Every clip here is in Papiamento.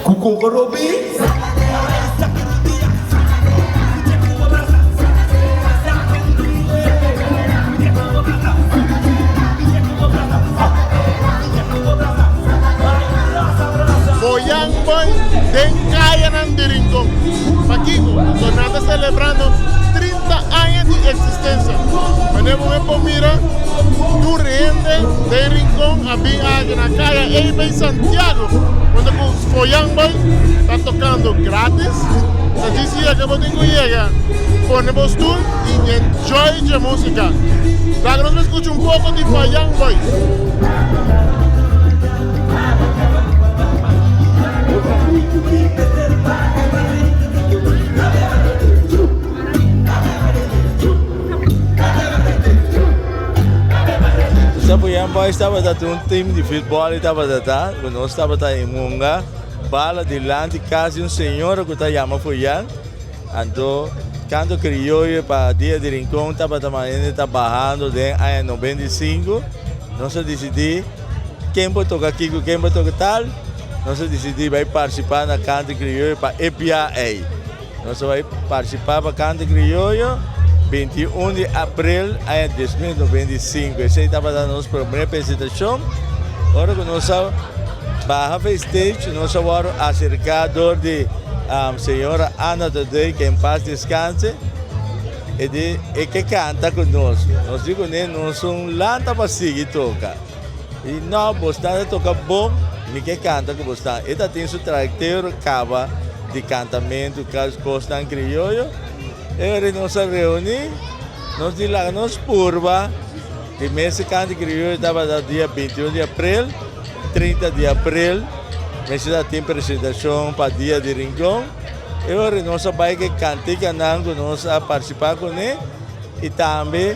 Ku kokorobi. Foyan Boys den kayanan di Rincon. Pakiko? Pasobra nan ta selebrando 30 aña di eksistensia. Manera bo por mira, tur hende den Rincon a bin aki na kaya AB Santiago unda ku Foyan Boys ta tokando gratis. Ta djis yega bo tin ku yega, pone bo stul i enjoy dje musika. Laga nos por skucha un poko di Foyan Boys. Sa Foyan Boys tabata tin un team di futbol y tabata ta cu nos tabata en hunga bala dilanti cas di un señora cu ta yama Foyan. Anto canto crioyo pa dia di Rincon tabata manera ta bahando den aña 95. Nos a dicidi ken por toca kico, ken por toca tal. Nos a dicidi bay participa na canto crioyo pa e bia ey. Nos a bai partisipá pa Kante Krioyo 21 di aprel aña 2095. Esei tabata nos promé presentashon. Ora ku nos a baha for e stage, nos a wòrdu aserká dor di señora Ana Tadei, ke en pas deskanse. E di e ke kanta ku nos. Nos di kuné nos un lanta pa sigui toka. I no, bosnan ta toka bon, mi ke kanta ku bosnan. E ta tin su trayektoria kaba di kantamentu, kosnan krioyo. E ora nos a reuní, nos di laga nos purba. Di mes e kanta krioyo tabata dia 21 di aprel, 30 di aprel mester ta tin presentashon pa Dia di Rincon. E ora nos a bai ku e kantikanan ku nos a partisipá kuné. I tambe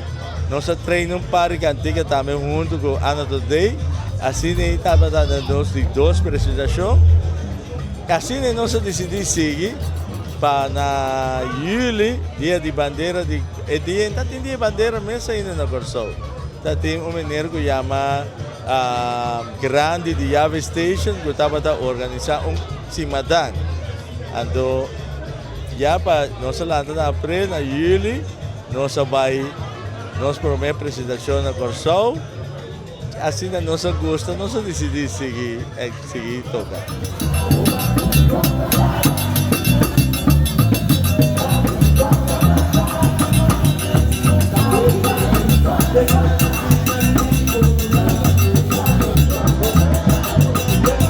nos a train un par di kantika tambe huntu ku Ana Todey. Asina ei tabata na nos di dos presentashon. Asina ei nos a disidí sigui pa na yüli, dia di bandera di e dia ta tin dia di bandera mes ainda na Kòrsou. Ta tin un meneer ku yama Grandi di Yave Station ku tabata organisá un simadan. Anto. Ya pa nos a lanta na april, na juli nos a bai nos prome presentacion na Corsou. Asina nos a gusta, nos a dicidi sigui sigui toca.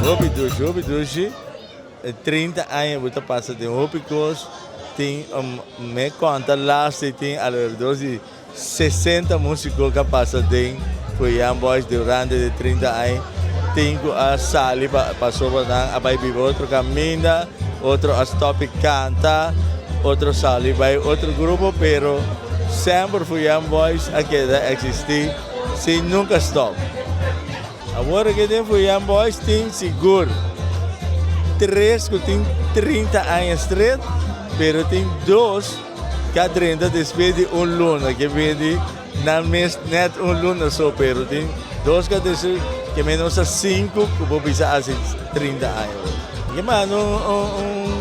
Hopi dushi, hopi dushi. E 30 aña bo ta pasa den hopi kos, tin me konta laatste i tin alrededor di 60 musiko ku a pasa den Foyan Boys durante di 30 aña. Tin ku a sali pasobra nan a bai biba otro kaminda, otro a stop i kanta, otro sali bai otro grupo, pero semper Foyan Boys a keda eksistí sin nunka stop. Awor aki den Fuyan Boys tin sigur tres ku tin 30 aña stret, pero tin dos ku a drenta despues di un luna, ke bini nan mes net un luna so, pero tin dos ku a drenta ke menos a sinku ku por bisa hasi 30 aña. Ke manda un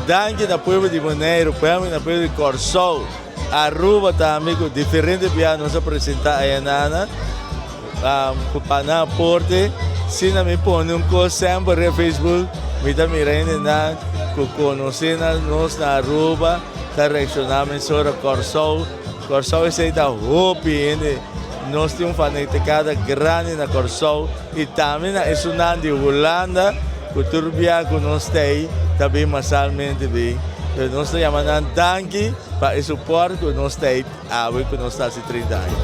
danki na pueblo di Boneiru, na pueblo di Kòrsou. Aruba tambe cu diferente bia nos a presenta ayanana cu pa nan aporte. Sina mi pone un cos semper riba Facebook mi ta mira hendenan cu conoce nos na Aruba ta reacciona mesora Corsou. Corsou esey ta hopi hende. Nos tin un fanaticada grandi na Corsou y tambe na esunnan di Hulanda cu tur bia cu nos ta ey ta bin masalmente bin. Pero nos ta yama nan danki pa e support cu nos ta ey awe cu nos ta haci 30 aña.